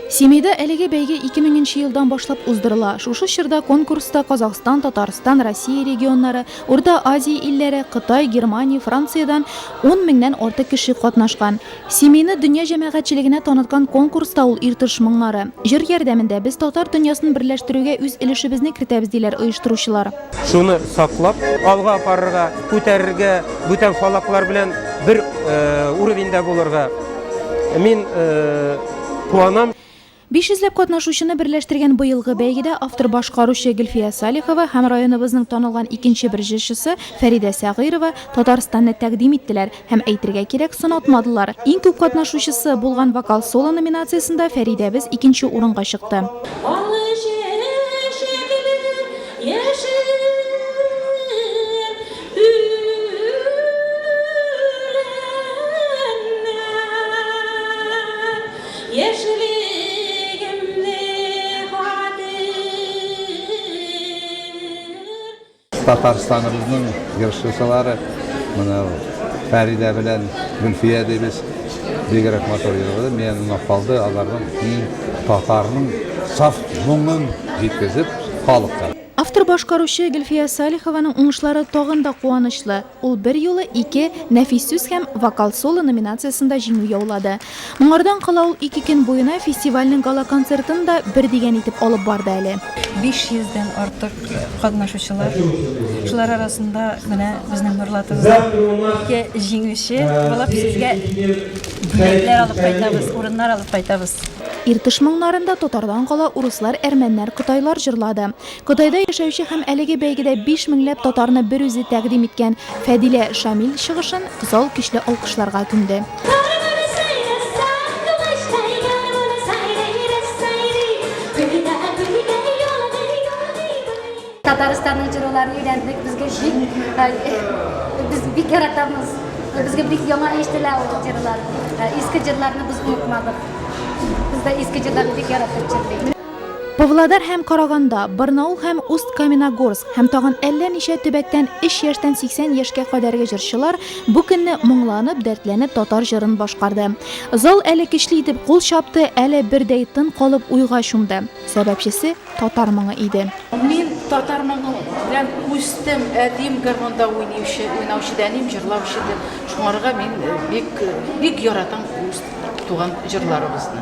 Семейда әлеге бәйге 2000 нче елдан башлап уздырыла. Шушы чорда конкурста Казахстан, Татарстан, Россия регионнары, Урта Азия илләре, Кытай, Германия, Франциядән ун меңнән артык кеше катнашкан. Семейны дөнья җәмәгатьчелегенә таныткан конкурс та ул Иртыш моңнары. Җыр ярдәмендә без татар дөньясын берләштерүгә үз өлешебезне кертәбез, диләр оештыручылар. Шуны саклап, алга апарырга, күтәрергә, бүтән халыклар белән бер уровеньдә булырга мин куанам. 500 ләп катнашучыны берләштергән быелгы бәйгедә автор-башкаручы Гөлфия Салихова һәм районыбызның танылган икенче бер җырчысы Фәридә Сәгыйрова Татарстанны тәкъдим иттеләр һәм, әйтергә кирәк, сынатмадылар. Иң күп катнашучысы булган Вокал-соло номинациясендә Фәридәбез икенче урынга чыкты. Аллы чәчәкле яшел үләннәр, Яшьлегемне хәтер. Татарстаныбызның җырчысылары, менә Фәридә белән Гөлфия дибез, бигрәк матур җырлады. Миңа ошап калды, аларның иң татарның саф моңын җиткезеп халыкка. Автор-башкаручы Гөлфия Салихованың уңышлары тагын да куанычлы, ул берьюлы ике Нәфис сүз һәм Вокал-соло номинациясендә җиңү яулады. Моңардан кала ул ике көн буена фестивальнең гала-концертын да бер дигән итеп алып барды әле. 500 дән артык катнашучылар, шулар арасында менә безнең Нурлатыбызда ике җиңүче булып сезгә бүләкләр алып кайтабыз, урыннар алып кайтабыз. Иртыш моңнарында татардан кала урыслар, әрмәннәр, кытайлар җырлады. Кытайда яшәүче һәм әлеге бәйгедә биш меңләп татарны берүзе тәкъдим иткән Фәдилә Шамил чыгышын зал көчле алкышларга күмде. Татарстанның җыруларын өйрәндек, безгә бик, без бик яратабыз. Безгә бик яңа ишетелә ул җырлар. Иске җырларны без онытмадык. Без дә иске җырларны бик яратып җырлыйбыз. Павлодар һәм Караганда, Барнаул һәм Усть-Каменогорск һәм тагын әллә ничә төбәктән өч яшьтән 80 яшькә кадәрге җырчылар бу көнне моңланып, дәртләнеп татар җырын башкарды. Зал әле көчле итеп кул чапты, әле бердәй тын калып уйга чумды. Сәбәпчесе, татар моңы иде. Мин татар моңы белән үстем. Әтием гармунда уйнаучы, уйнаучы иде, әнием җырлаучы иде. Шуңарга мин бик, бик яратам үз туган җырларыбызны.